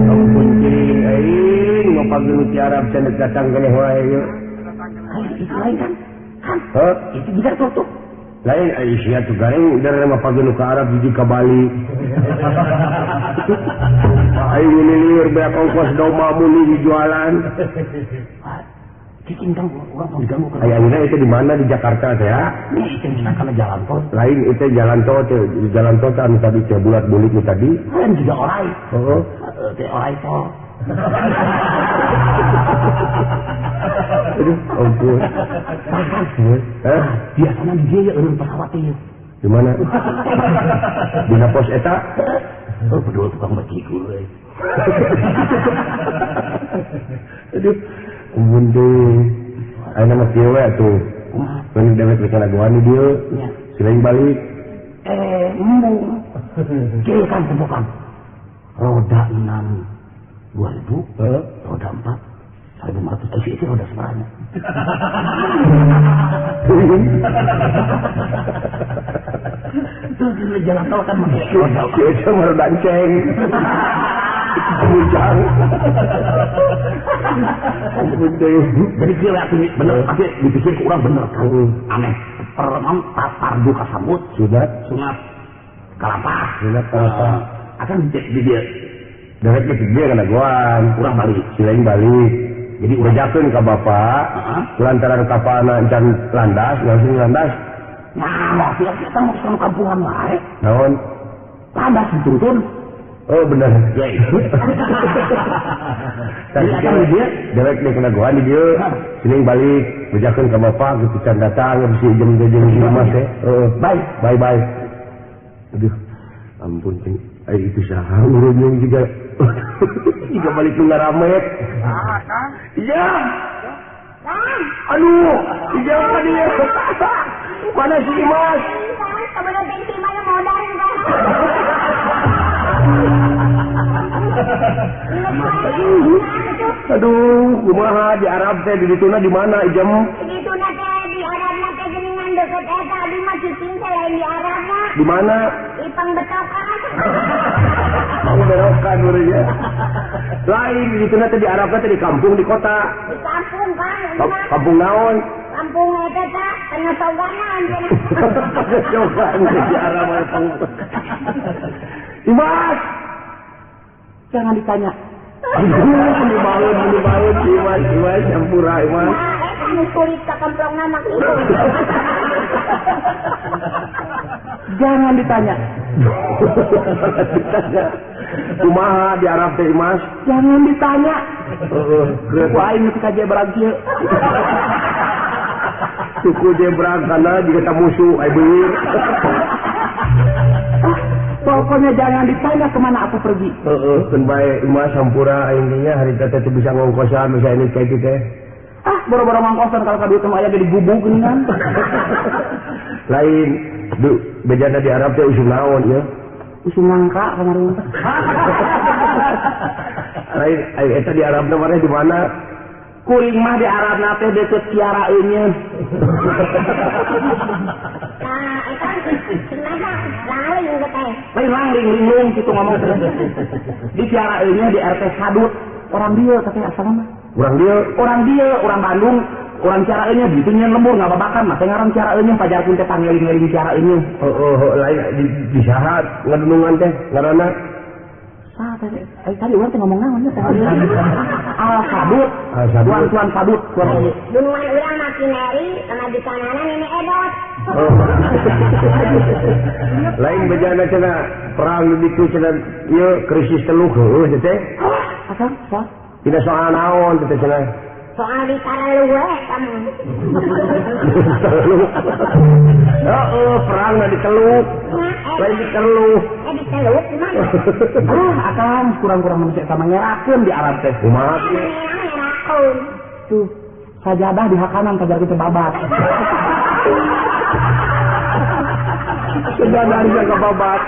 Ampun cing aing ngapageuh ti Arab cenah datang keneh wae yeuh. Itu lain kan? Hah? Itu juga tuh. Lain Aisyah tuh gareng dari mapageuh ka Arab hiji ka Bali. Aing nilieur beak ongkos domba muni jualan. Cicing kang urang tong diganggu kan. Ayeuna itu di mana di Jakarta teh ya? Itu minangkana jalan tol. Lain itu jalan tol teh, jalan tol anu tadi teh bulat-bulit nu tadi. Lain juga orai. Heeh. Teh orai tol. Aduh, ampun. Hah? Biasana di dieu eureun pesawat teh. Di mana? Dina pos eta? Oh, bedul tukang bajigur euy. Aduh, ampun teh. Ayeuna mah kieu we atuh. Kumaha dewek rek laguan di dieu. Silaing balik. Embung. Kieu kan tempokan. Roda 6 2000, roda 4 1500 itu roda sebenarnya. Itu di jalan tol kan pakai roda. Itu mah roda enceng. Bujang. Jadi kieu we atuh bener, tapi dipikir ku urang bener kan. Aneh. Peremang pardu kasambut, sunat, sunat kalapa, sunat kalapa. Akan di dia. Dewek mah dia kana goan, urang balik, silaing balik. Jadi bejakeun ka bapak, lantaran kapalna can landas, langsung landas. Nah, kita mau ke kampungan wae. Naon? Landas dituntun. Oh bener. Ya itu. Tadi kan dia dewek dek kana goan di dieu, silaing balik, bejakeun ka bapak gitu can datang bisi jam-jam di rumah teh. Heeh. Bye, bye bye. Aduh, ampun cing. Ai itu saha urunyung juga. Juga balik nu ngaramet. Iya. Aduh, iya apa dia? Mana si Imas? Aduh, kumaha di Arab teh di dituna di mana Ijem? Di dituna teh di Arab teh geuningan deket eta abdi mah cicing teh lain di Arab mah. Di mana? Di Pangbetokan. Pangberokan urangnya. Lain di dituna teh di Arab teh di kampung di kota. Di kampung kan. Kampung naon? Kampung eta teh Pangasogan anjeunna. Pangasogan di Arab mah pang. Imas. Jangan ditanya. Aduh, ini banget, Imas, Imas, campura, Imas. Nah, nu kulit ka kamplongna mah kitu. Jangan ditanya. Ditanya. Kumaha di Arab teh Imas? Jangan ditanya. Heeh, ku aing nu ka jebrag kieu. Suku jebrag kana jiga ta musuh ai beuir. Pokoknya jangan ditanya kemana aku pergi. Heeh, keun bae Imas hampura aing nya harita teh teu bisa ngongkosan bisa ini kayak gitu teh. Ah, boro-boro ngongkosan kalau ka duit mah aya di gubuk geuningan. Lain, du bejana di Arab teh usum naon ya? Usum nangka kemarin. Lain, ai eta di Arab teh maneh di mana? Kuring mah di Arab na teh deket Kiara Eunyeun. Nah, eta cenah langling teh. Lain langling linglung kitu ngomong teh. Di Kiara Eunyeun di RT Sadut, orang dieu teh asalna mah. Urang dieu, orang dieu, orang Bandung, orang Kiara Eunyeun ditu nyeun lembur ngababakan mah teh ngaran Kiara Eunyeun pajarkeun teh pangeling-eling Kiara Eunyeun. Heeh, lain di saha ngadunungan teh ngaranna? Saha teh? Tadi urang teh ngomong naon nya teh? Al Sadut, tuan-tuan Sadut, tuan Sadut. Dunungan urang mah Kineri, pamajikanana Nenek Edot. Oh. Lain bejana cenah perang di ditu cenah ieu krisis teluk heueuh teh. Akang, soal? Tidak soal naon teh cenah. Soal di Karalu we kamu. Heeh, perang na di teluk. Lain di teluk. Di teluk gimana? Ah, akang kurang-kurang manusia sama ngerakeun di Arab teh. Kumaha? Ngerakeun. Tuh, sajadah di hakanan kajar kitu babat. Sajadah di babat.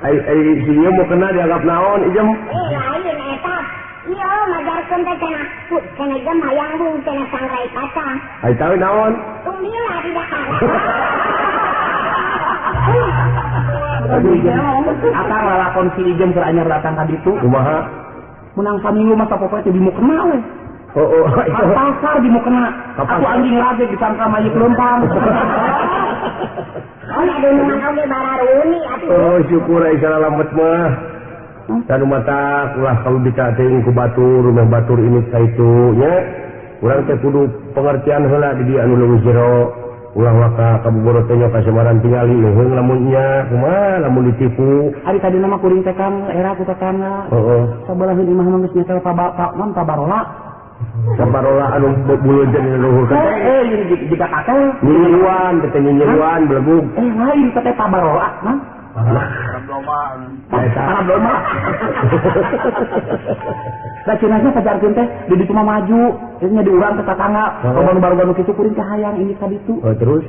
Ai ai si ieu mau kena dianggap naon ijem? Lain eta. Ieu majarkeun Dimakan teh cenah cenah gem hayang bung cenah sangrai kacang. Ai tahu naon? Tumila tidak kan. Akang lalakon si Ijem keur anyar datang ka ditu. Kumaha? Menang saminggu mah sapopoe teh dimukena we. Oh, ka pasar dimukena. Aku anjing rage disangka mayit leumpang. Oh, aya oge bararuni atuh. Oh, syukur ai salalamet mah. Tanu mata ulah kalau bisa teuing ku batur, rumah batur ini ka itu nya. Urang teh kudu pengertian heula di dieu anu leuwih jero. Ulah waka ka Bogor teh nya ka Semarang tingali leuheung lamun nya kumaha lamun ditipu. Ari tadi nama kuring teh kan era ku tetangga. Heeh. Sabaraheun imah mah geus nyetel pa pabarola. Pabarola anu bulu jeung luhur teh. Jika katel nyinyiruan teh nyinyiruan belegug. Lain teh pabarola mah. Parabloma. Lah cenahnya pajarkeun teh di ditu mah maju, nya di urang teh tatangga, loba nu baru-baru kitu kuring teh hayang ini ka ditu. Oh, terus?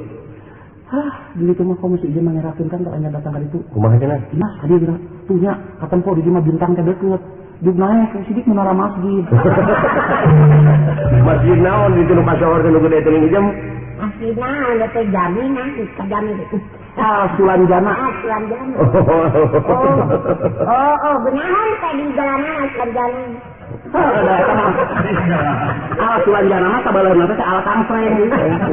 Hah, di ditu mah komo si ieu mah ngerakeun kan teh datang ka ditu. Kumaha cenah? Nah, ka dieu geura. Tuh nya katempo di dieu mah bintang teh deukeut. Jug naek sidik menara masjid. Masjid naon di ditu nu kasohor teh nu gede teh ijem? Masjid naon teh jaminan, ka jami. Ah, Sulanjana. Ah, Sulanjana. Oh, benahan teh di jalanan Sulanjana. Ah, Sulanjana mah sabaleurna teh al kangpreng.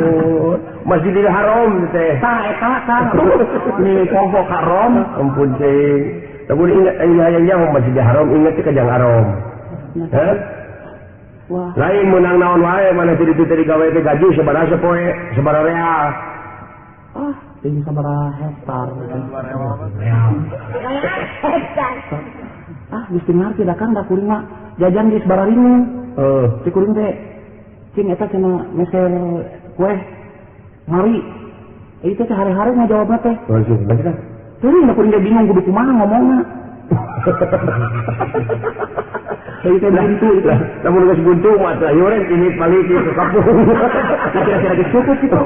Oh, Masjidil Haram teh. Tah eta Kang. Ni poho ka Rom. Ampun cing. Lamun ingat hayang nyaho Masjidil Haram ingat teh ka Jang Arom. Hah? Wah. Lain meunang naon wae maneh teh ditu teh digawe teh gaji sabaraha sapoe, sabaraha real. Ah, ini sabaraha hektar. Ah, geus teu ngarti da Kang da kuring mah jajan geus bararingung. Heeh. Si kuring teh cing eta cenah meser kue mari. Itu teh hare-hare ngajawabna teh. Oh, sih, bener kan? Teuing da kuring teh bingung kudu kumaha ngomongna. Jadi teh buntu itu. Lamun geus buntu mah teh yoren ini balik ke kampung. Kira-kira geus cukup kitu.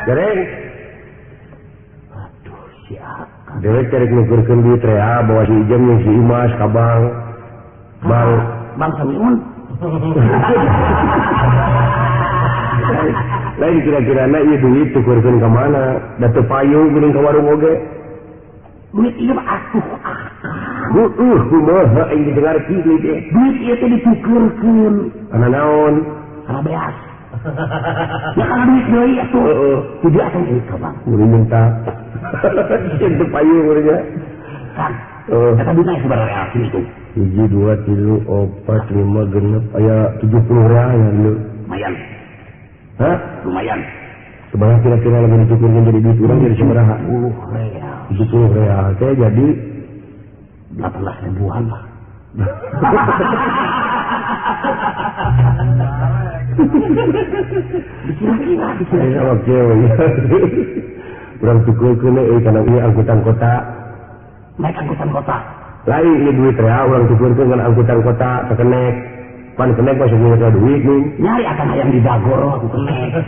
Gereng. Aduh, siapa? Dewek cari nukerkeun duit rea bawa si Ijem jeung si Imas ka bank. Bang, Bang Samiun. Lain kira-kirana ieu duit tukerkeun ka mana? Da teu payung geuning ka warung oge. Duit ieu mah atuh akang. Heueuh kumaha aing didengar kieu teh. Duit ieu teh ditukeurkeun. Kana naon? Kana beas. Ya kana duit deui atuh. Heeh. Kudu atuh duit ka bang. Kudu minta. Sieun teu payung urangnya. Kang. Eta duitna sabaraha real kitu? 1 2 3 4 5 6 aya 70 real ya dulu. Lumayan. Hah? Lumayan. Sebenarnya kira-kira lebih dicukurkan jadi duit urang jadi sabaraha? 70 real. 70 real teh jadi 18 ribuan lah. Dikira-kira dikira. Oke, urang tukurkeun euy kana ieu angkutan kota. Naik angkutan kota. Lain ieu duit real urang tukurkeun kana angkutan kota ka kenek. Pan kenek mah sebenarnya duit nih. Nyari akan hayang di Dagor aku kenek.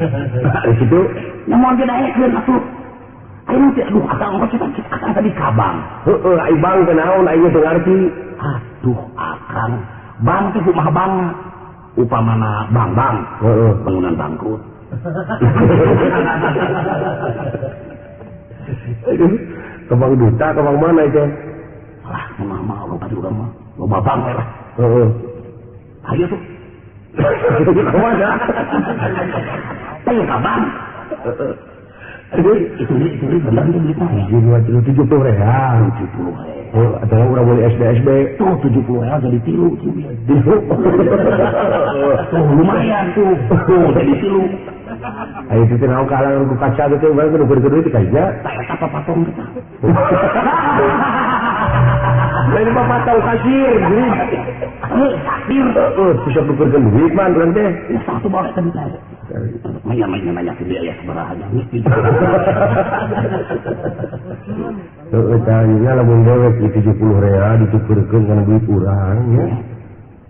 Di situ nya moal ge daekeun atuh. Ayeuna teh aduh akang ongkos kita akang tadi ka bank. Heueuh ai bank teh naon aing teu ngarti. Aduh akang, bank teh kumaha bank? Upamana bank-bank, heeh, bangunan bangkrut. Aduh, ke bank duta ke bank mana itu? Lah, mah mah loba di urang mah. Loba bank we lah. Heeh. Ayo tuh. Kemana? Ayo ka bank. Heeh. Itu bener tuh duitnya. 70 real. 70 real. Oh, atau urang beli SB SB. Tuh 70 real jadi tilu. Tilu. Tuh lumayan tuh. Tuh jadi tilu. Ayo itu naon kalangan ku kaca teh urang kudu duit kayaknya. Tak eta papatong kita. Lain papatong kasir, duit. Heuh, kasir. Heeh, bisa tukerkeun duit mah urang teh. Ya satu boleh tadi teh. Maya-maya nanya ke dia ya sabaraha nya. Heeh, tah lamun dewek di 70 real ditukerkeun kana duit urang nya.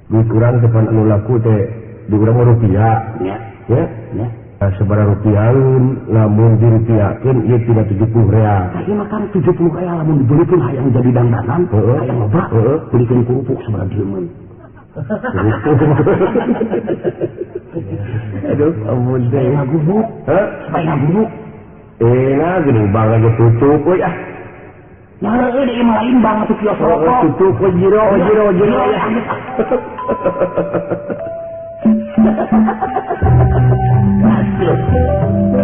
Duit urang teh pan anu laku teh di urang mah rupiah. Nya. Ya. Nya. Sabaraha rupiahun lamun dirupiahkeun ieu tina 70 real. Tah ieu mah kan 70 real lamun dibelikeun hayang jadi dangdanan, hayang loba, belikeun kerupuk sabaraha diemeun. Aduh, ampun teh. Ngagubuk. Hah? Supaya ngagubuk. Nah, gini bang aja tutup we ah. Nah, heueuh deui mah lain bang atuh kios rokok. Tutup we jiro jiro jiro. Aduh.